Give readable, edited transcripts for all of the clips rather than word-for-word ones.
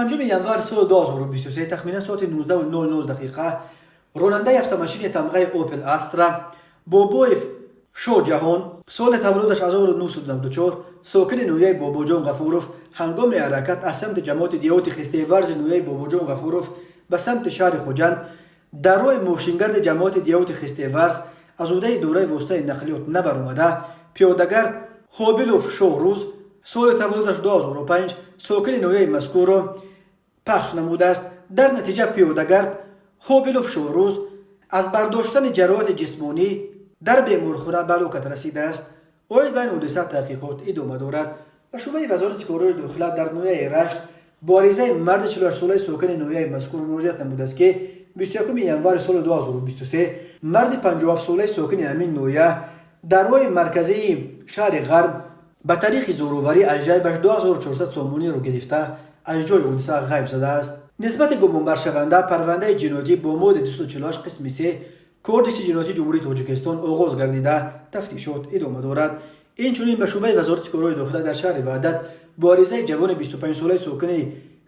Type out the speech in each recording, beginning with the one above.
25 январи соли 2023, тахминан соати 19:00 дақиқа, ронандаи автомошини тамғаи Опел Астра Бобоев Шоҳҷаҳон, соли таваллудаш 1994, сокини ноҳияи Бобоҷон Ғафуров, ҳангоми ҳаракат аз самти ҷамоати деҳоти Хистеварзи ноҳияи Бобоҷон Ғафуров ба самти шаҳри Хуҷанд, дар роҳи мошингарди ҷамоати деҳоти Хистеварз аз ҳудаи идораи воситаи нақлиёт набаромада, пиёдагард Ҳобилов Шоҳрӯз, соли таваллудаш 2005, сокини ноҳияи мазкурро пахш намудааст. Дар натиҷа пиёдагард Ҳобилов Шоҳрӯз аз бардоштани ҷароҳати ҷисмонӣ дар беморхона ба ҳалокат расидааст. Оид ба ин ҳодиса таҳқиқот идома дорад. Ба шӯъбаи Вазорати корҳои дохила дар ноҳияи Рашт бо аризаи марди 48-солаи сокини ноҳияи мазкур муроҷиат намудааст, ки 21 январи соли 2023 марди 57-солаи сокини ҳамин ноҳия дар роҳи марказии шаҳри Ғарб ба тариқи зӯроварӣ аз ҷайбаш 2400 сомониро гирифта, аз ҷои ҳодиса ғайб задааст. Нисбати гумонбаршаванда парвандаи ҷиноятӣ бо моддаи 248 қисми 3 Кодекси ҷиноятии Ҷумҳурии Тоҷикистон оғоз гардида, тафтишот идома дорад. Инчунин ба шӯъбаи Вазорати корҳои дохила дар шаҳри Ваҳдат бо аризаи ҷавони 25-солаи сокини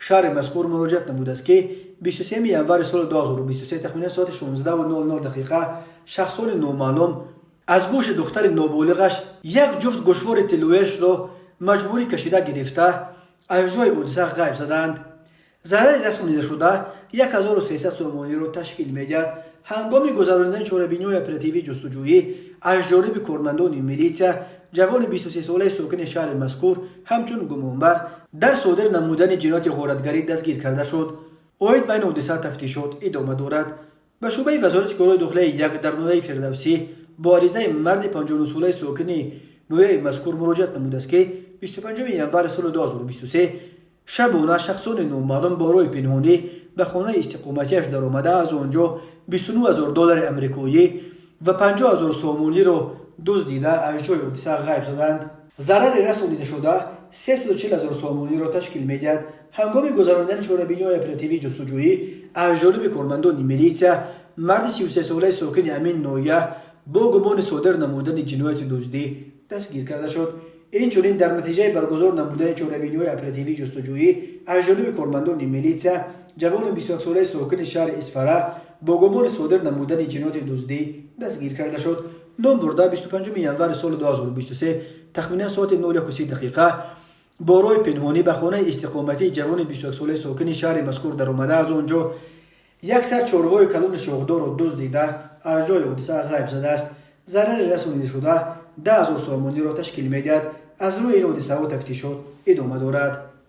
шаҳри мазкур муроҷиат намудааст, ки 23 январи соли 2023, тахминан соати 16:00 дақиқа, шахсони номаълум аз гӯши духтари ноболиғаш як ҷуфт гӯшвори тиллояшро маҷбурӣ кашида гирифта, аз ҷои ҳодиса ғайб заданд. Зарари расонидашуда 1300 сомониро ташкил медиҳад. Ҳангоми гузаронидани чорабиниҳои оперативии ҷустуҷӯӣ аз ҷониби кормандони милитсия ҷавони 23-солаи сокини шаҳри мазкур ҳамчун гумонбар дар содир намудани ҷинояти ғоратгарӣ дастгир карда шуд. Оид ба ин ҳодиса тафтишот идома дорад. Ба шӯъбаи Вазорати корҳои дохилаи як дар ноҳияи Фирдавсӣ бо аризаи марди 59-солаи сокини ноҳияи мазкур муроҷиат намудааст, ки 25 январи соли 2023 шабона шахсони номаълум бо роҳи пинҳонӣ ба хонаи истиқоматиаш даромада, аз он ҷо 29 ҳазор доллари амрикоӣ ва 50 ҳазор сомониро дуздида, аз ҷои ҳодиса ғайб заданд. Зарари расонидашуда 340 ҳазор сомониро ташкил медиҳад. Ҳангоми гузаронидани чорабиниҳои оперативии ҷустуҷӯӣ аз ҷониби кормандони милитсия марди 33-солаи сокини ҳамин ноҳия бо гумони содир намудани ҷинояти дуздӣ дастгир карда шуд. Инчунин дар натиҷаи баргузор намудани чорабиниҳои оперативии ҷустуҷӯӣ аз ҷониби кормандони милитсия ҷавони 21-солаи сокини шаҳри Исфара бо гумони содир намудани ҷинояти дуздӣ дастгир карда шуд. Ном бурда 25 январи соли 2023, тахминан соати 01:30 дақиқа, бо роҳи пинҳонӣ ба хонаи истиқоматии ҷавони 21-солаи сокини шаҳри мазкур даромада, аз он ҷо як сар чорвои калони шохдорро дуздида, аз ҷои ҳодиса ғайб задааст. Зарари расонидашуда 10 ҳазор сомониро ташкил медиҳад. Аз рӯи ин ҳодисаҳо тафтишот идома дорад.